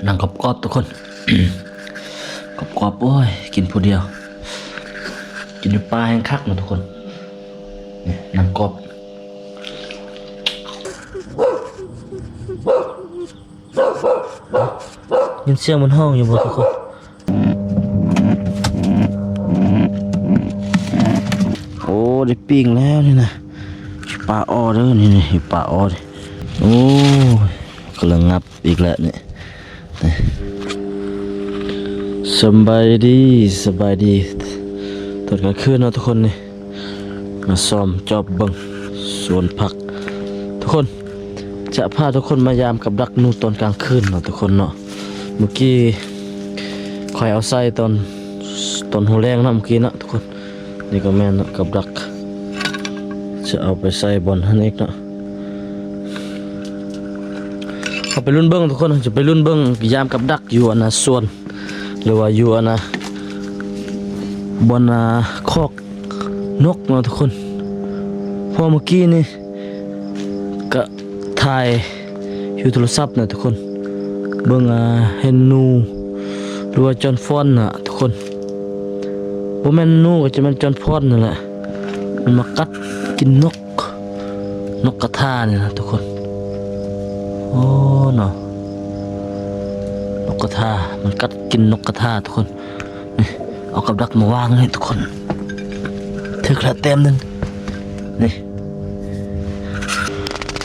ໜັງກອບໆ ທຸກຄົນ ກອບໆ ໂອ້ຍ ກິນຜູ້ດຽວ ກິນຢູ່ປ່າແຮ່ງຄັກເນາະທຸກຄົນ ນີ້ໜັງກອບ ຍິນສຽງມັນຮ້ອງຢູ່ບໍ່ທຸກຄົນ? ໂອ້ ໄດ້ປີ້ງແລ້ວນີ້ນະ ປາອໍເດີ ນີ້ໆ ປາອໍເດີ ໂອ້ຍ ກຳລັງງັບອີກແລ້ວນີ້ ນີ້ ສະບາຍດີ ສະບາຍດີ ຕອນກາງຄືນເນາະທຸກຄົນນີ້ ມາຊອມຈອບເບິ່ງສວນຜັກ ທຸກຄົນ ຈະພາທຸກຄົນມາຢາມກັບດັກໜູຕອນກາງຄືນເນາະທຸກຄົນເນາະ ມື້ກີ້ຂ້ອຍເອົາໃສ່ຕອນ ຕອນຫົວແລງເນາະ ມື້ກີ້ເນາະທຸກຄົນ ນີ້ກໍແມ່ນເນາະ ກັບດັກ ຈະເອົາໄປໃສ່ບ່ອນຫັ້ນອີກເນາະ ເຮົາໄປລຸ້ນເບິ່ງທຸກຄົນ ເຮົາຈະໄປລຸ້ນເບິ່ງຢາມກັບດັກຢູ່ອັນນາສວນ ຫຼືວ່າຢູ່ອັນນາ ບ່ອນນາຄອກນົກເນາະທຸກຄົນ ເພາະວ່າມື້ກີ້ນີ້ກະຖ່າຍຢູ່ໂທລະສັບນະທຸກຄົນ ເບິ່ງ ອ່າ ເຫັນໜູ ຫຼືວ່າຈອນຟອນນະທຸກຄົນ ບໍ່ແມ່ນໜູກໍຈະແມ່ນຈອນຟອນນັ້ນແຫຼະ ມັນມາກັດກິນນົກ ນົກກະທານີ້ນະທຸກຄົນ ໂອ້ເນາະ ນົກກະທາ ມັນກັດກິນນົກກະທາທຸກຄົນ ນີ້ ເອົາກັບດັກມາວາງນີ້ທຸກຄົນ ຖືກລະແຕ້ມໜຶ່ງ ນີ້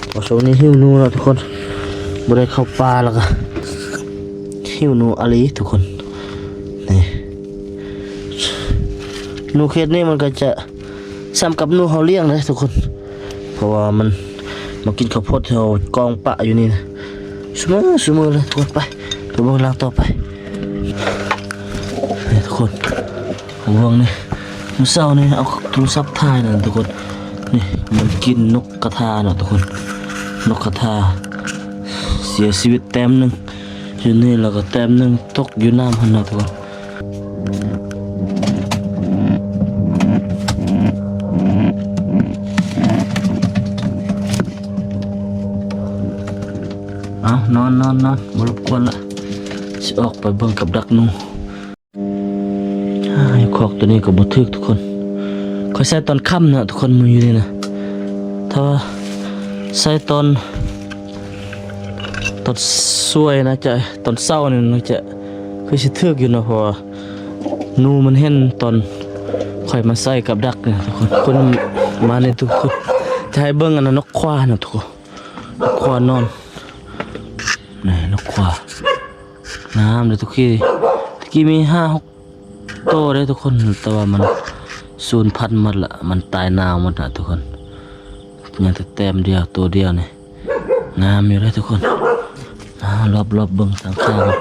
ໂອ້ ຊ່ວງນີ້ຫິວໜູເນາະທຸກຄົນ ບໍ່ໄດ້ເຂົ້າປ່າແລ້ວກະຫິວໜູອີ່ຫຼີທຸກຄົນ ນີ້ ໜູເຂດນີ້ມັນກະຈະ ສ່ຳກັບໜູເຮົາລ້ຽງເດ້ທຸກຄົນ ເພາະວ່າມັນມາກິນເຂົ້າໂພດທີ່ເຮົາກອງປະຢູ່ນີ້ນະ ຊຸມື້ ຊຸມື້ເລີຍທຸກຄົນ ໄປ ໄປເບິ່ງຫຼັງຕໍ່ໄປ ນີ້ທຸກຄົນ ເບິ່ງນີ້ ມື້ເຊົ້ານີ້ເອົາໂທລະສັບຖ່າຍນະທຸກຄົນ ນີ້ມັນກິນນົກກະທາເນາະທຸກຄົນ ນົກກະທາ ເສຍຊີວິດແຕ້ມໜຶ່ງຢູ່ນີ້ ແລ້ວກໍແຕ້ມໜຶ່ງຕົກຢູ່ນ້ຳຫັ້ນນະທຸກຄົນ. ເອົາ ນອນ ນອນ ນອນ ບໍ່ລົບກວນລະ ຊິອອກໄປເບິ່ງກັບດັກໜູ. ອ້າຍ ຄອກໂຕນີ້ກໍບໍ່ຖືກທຸກຄົນ ຂ້ອຍໃສ່ຕອນຄ່ຳນະທຸກຄົນ ມາຢູ່ນີ້ນະ ຖ້າວ່າໃສ່ຕອນ ຕອນສວຍນະຈະ ຕອນເຊົ້ານີ້ນະຈະ ຄືຊິຖືກຢູ່ເນາະ ເພາະວ່າໜູມັນເຫັນຕອນຂ້ອຍມາໃສ່ກັບດັກນີ້ທຸກຄົນ ຄົນມານີ້ທຸກຄົນ ຈະໃຫ້ເບິ່ງອັນນັ້ນ ນົກຂວານະທຸກຄົນ ນົກຂວານອນ ນີ້ນົກຂວາ ງາມເດ້ທຸກຄົນ ຕະກີ້ມີຫ້າຫົກ ໂຕເດ້ທຸກຄົນ ແຕ່ວ່າມັນສູນພັນໝົດລະ ມັນຕາຍໜາວໝົດລະທຸກຄົນ ຍັງແຕ່ແຕ້ມດຽວ ໂຕດຽວນີ້ ງາມຢູ່ເດ້ທຸກຄົນ ອາ ລອບໆເບິ່ງທາງຂ້າງ ເບິ່ງ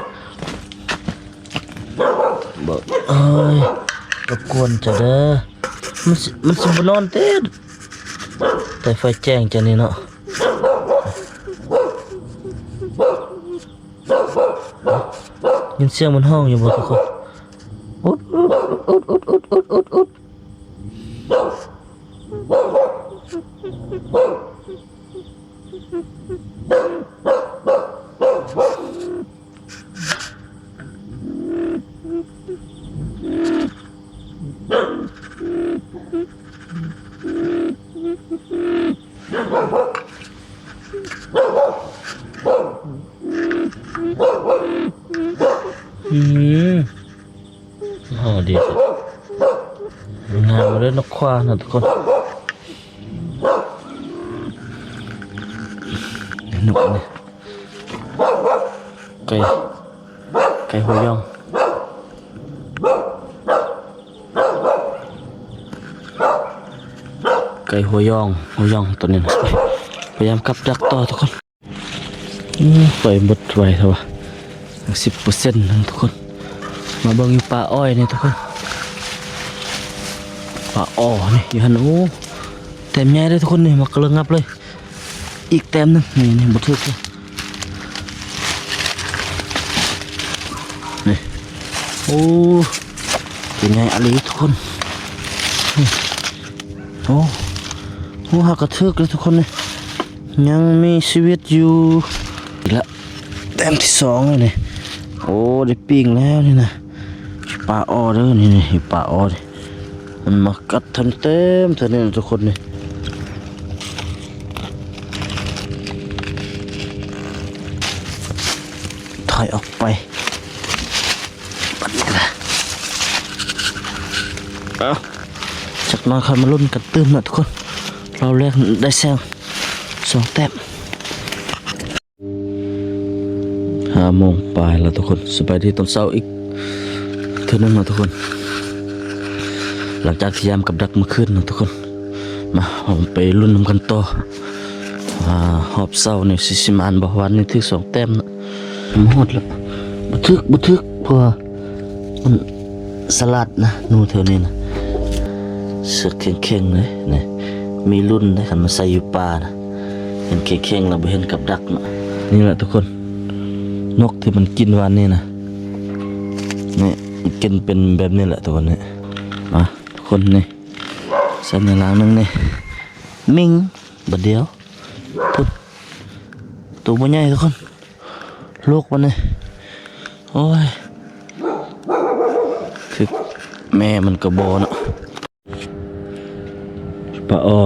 ໂອ້ຍ ລົບກວນເຈົ້າເດີ ມັນຊິ ມັນຊິບໍ່ນອນເຕະ ແຕ່ໄຟແຈ້ງຈັ່ງນີ້ເນາະ. ຍິນສຽງມັນຮ້ອງຢູ່ບໍ່ທຸກຄົນ? ອຸດ ອຸດ ອຸດ ອຸດ ອຸດ ອຸດ ອຸດ ອຸດ ອຸດ. ອືມ ເຮົາດີ ງາມເລີຍ ນົກຂວານະທຸກຄົນ ນົກນີ້ ໄກ່ ໄກ່ຫົວຢອງ ໄກ່ຫົວຢອງ ຫົວຢອງໂຕນີ້ນະ ພະຍາຍາມກັບດັກຕໍ່ທຸກຄົນ. ອືມ ໄຟໝົດໄວແທ້ວະ ສິບເປີເຊັນນະທຸກຄົນ. ມາເບິ່ງຢູ່ປ່າອ້ອຍນີ້ທຸກຄົນ ປ່າອໍນີ້ຢູ່ຫັ້ນ ໂອ້ ແຕ້ມໃຫຍ່ເດ້ທຸກຄົນ ນີ້ ມາກະເລີງງັບເລີຍ. ອີກແຕ້ມໜຶ່ງ ນີ້ ນີ້ ບໍ່ຖືກເລີຍ ນີ້ ໂອ້ ໂຕໃຫຍ່ອີ່ຫຼີທຸກຄົນ ນີ້ ໂອ້ ໂອ້ ຫາກະຖືກເລີຍທຸກຄົນ ນີ້ ຍັງມີຊີວິດຢູ່ ອີກລະ ແຕ້ມທີສອງແລ້ວນີ້ ໂອ້ ໄດ້ປີ້ງແລ້ວນີ້ນະ ປາອໍເດີ ນີ້ໆ ປາອໍນີ້ ມັນມາກັດທັນເຕັມເທື່ອນີ້ນະທຸກຄົນນີ້ ຖອຍອອກໄປ ບັດນີ້ລະ ເອົ້າ ຈັກໜ້ອຍຄ່ອຍມາລຸ້ນກັນຕື່ມນະທຸກຄົນ ລອບແລກໄດ້ແຊງສອງແຕ້ມ. ຫ້າໂມງປາຍແລ້ວທຸກຄົນ ສະບາຍດີຕອນເຊົ້າອີກເທື່ອໜຶ່ງເນາະທຸກຄົນ ຫຼັງຈາກທີ່ຍາມກັບດັກມື້ຄືນເນາະທຸກຄົນ ມາ ເຮົາໄປລຸ້ນນຳກັນຕໍ່ ວ່າຮອບເຊົ້ານີ້ຊິ ຊິໝານບໍ່ ວານນີ້ຖືກສອງແຕ້ມເນາະ ມາຮອດແລ້ວ ບໍ່ຖືກ ບໍ່ຖືກ ເພາະວ່າ ມັນສະຫຼາດນະ ໜູແຖວນີ້ນະ ເຊືອກແຂງໆເລີຍນີ້ ມີລຸ້ນເດ້ ຄັນມາໃສ່ຢູ່ປ່ານະ ເຫັນແຂງໆແລ້ວບໍ່ເຫັນກັບດັກເນາະ ນີ້ແຫຼະທຸກຄົນ ນົກທີ່ມັນກິນວານນີ້ນະ ນີ້ ກິນເປັນແບບນີ້ແຫຼະທຸກຄົນນີ້ ມາທຸກຄົນນີ້ ໃສ່ໃນລາງໜຶ່ງນີ້ ມິງ ບາດດຽວ ພຸ້ນ ໂຕບໍ່ໃຫຍ່ທຸກຄົນ ໂລກມັນນີ້ ໂອ້ຍ ຄືແມ່ມັນກະບໍ່ເນາະ ປາອໍ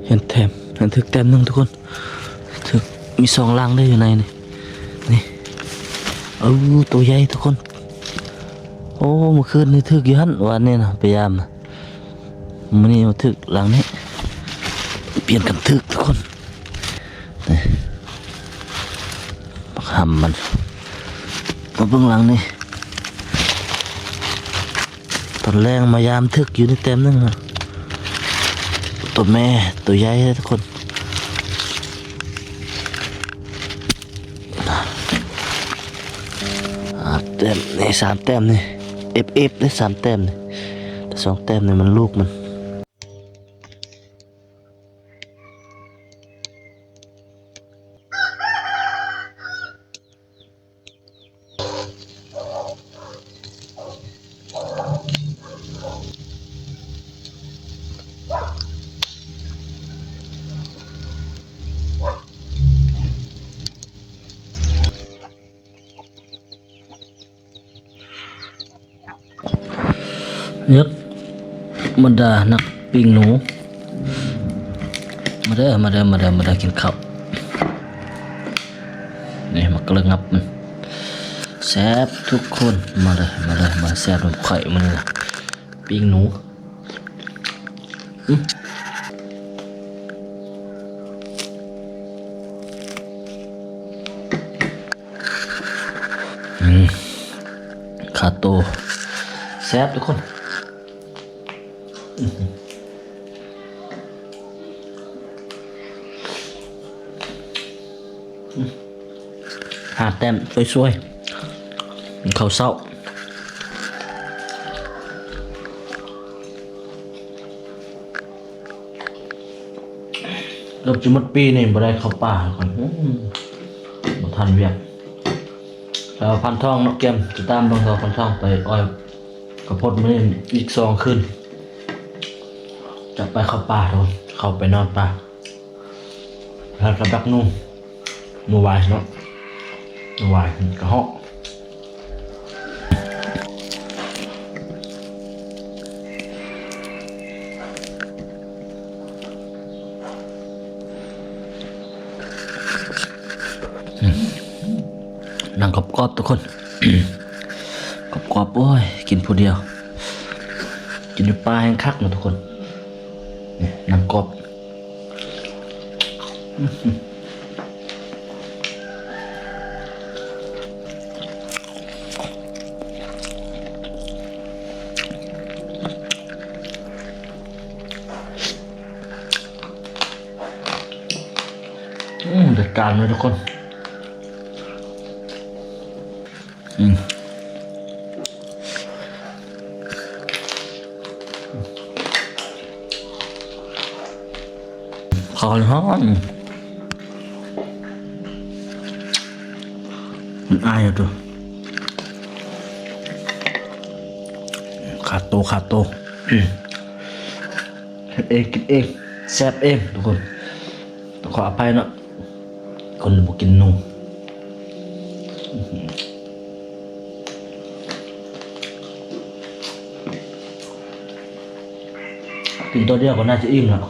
ເຫັນແຕ້ມ ເຫັນຖືກແຕ້ມໜຶ່ງທຸກຄົນ ຖືກ ມີສອງຫຼັງເດ້ຢູ່ໃນນີ້ ນີ້ ເອົາ ໂຕໃຫຍ່ທຸກຄົນ ໂອ້ ມື້ຄືນນີ້ຖືກຢູ່ຫັ້ນ ວານນີ້ນະ ໄປຍາມນະ ມື້ນີ້ມາຖືກຫຼັງນີ້ ປ່ຽນກັນຖືກທຸກຄົນ ນີ້ ບັກຫຳມັນ ມາເບິ່ງຫຼັງນີ້ ຕອນແລງມາຍາມຖືກຢູ່ໃນແຕ້ມໜຶ່ງນະ ໂຕແມ່ ໂຕໃຫຍ່ເດ້ທຸກຄົນ. ຫ້າແຕ້ມນີ້ ສາມແຕ້ມນີ້ ເອັບເອັບເດ້ ສາມແຕ້ມນີ້ ແຕ່ສອງແຕ້ມນີ້ມັນລູກມັນ. ເອີບ ບັນດານັກປີ້ງໜູ ມາເດີ ມາເດີ ມາເດີ ມາເດີ ກິນເຂົ້າ ນີ້ ໝາກກະເລີງັບມັນ ແຊບທຸກຄົນ ມາເດີ ມາເດີ ມາແຊບນຳຂ້ອຍມື້ນີ້ນະ ປີ້ງໜູ ອືມ ອືມ ຄາໂຕ ແຊບທຸກຄົນ ອືມ ອືມ. ຫ້າແຕ້ມ ສວຍໆ ກິນເຂົ້າເຊົ້າ ເກືອບຈະໝົດປີນີ້ບໍ່ໄດ້ເຂົ້າປ່າ ອືມ ບໍ່ທັນວຽກ ແລ້ວພັນທອງເນາະ ກຽມຕິດຕາມເບິ່ງ ເຮົາພັນທອງໄປອ້ອຍເຂົ້າໂພດມື້ນີ້ອີກສອງຄືນ ຈະໄປເຂົ້າປ່າ ເຂົ້າໄປນອນປ່າ. ແລ້ວກະດັກໜູ ໜູວາຍເນາະ ໜູວາຍກະເຫາະ ອືມ ໜັງກອບໆ ທຸກຄົນ ກອບໆ ໂອ້ຍ ກິນຜູ້ດຽວ ກິນຢູ່ປ່າແຮ່ງຄັກເນາະທຸກຄົນ ນີ້ ໜັງກອບ. ອືມ ຈັດການເລີຍທຸກຄົນ ອືມ. ເຂົ້າຮ້ອນ ມັນອາຍເອົາໂຕ ຄາໂຕ ຄາໂຕ ເຮັດເອງກິນເອງ ແຊບເອງທຸກຄົນ ຕ້ອງຂໍອະໄພເນາະ ຄົນບໍ່ກິນໜູ. ກິນຕົວດຽວກໍໜ້າຈະອີ່ມແລ້ວ.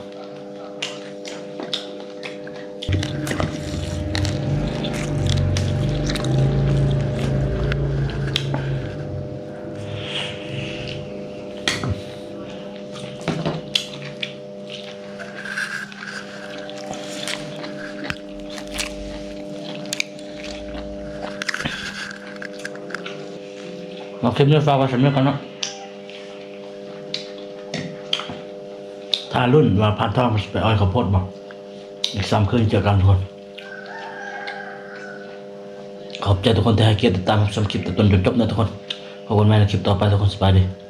ເອົາຄລິບນີ້ຝາກໄວ້ສ່ຳນີ້ກ່ອນເນາະ. ຖ້າລຸ້ນວ່າພານທອງມັນຊິໄປອ້ອຍເຂົ້າໂພດບໍ່ ອີກສາມຄືນເຈີກັນທຸກຄົນ. ຂອບໃຈທຸກຄົນທີ່ໃຫ້ກຽດຕິດຕາມຮັບຊົມຄລິບແຕ່ຕົ້ນຈົນຈົບເນາະທຸກຄົນ. ພົບກັນໃໝ່ໃນຄລິບຕໍ່ໄປທຸກຄົນ. ສະບາຍດີ.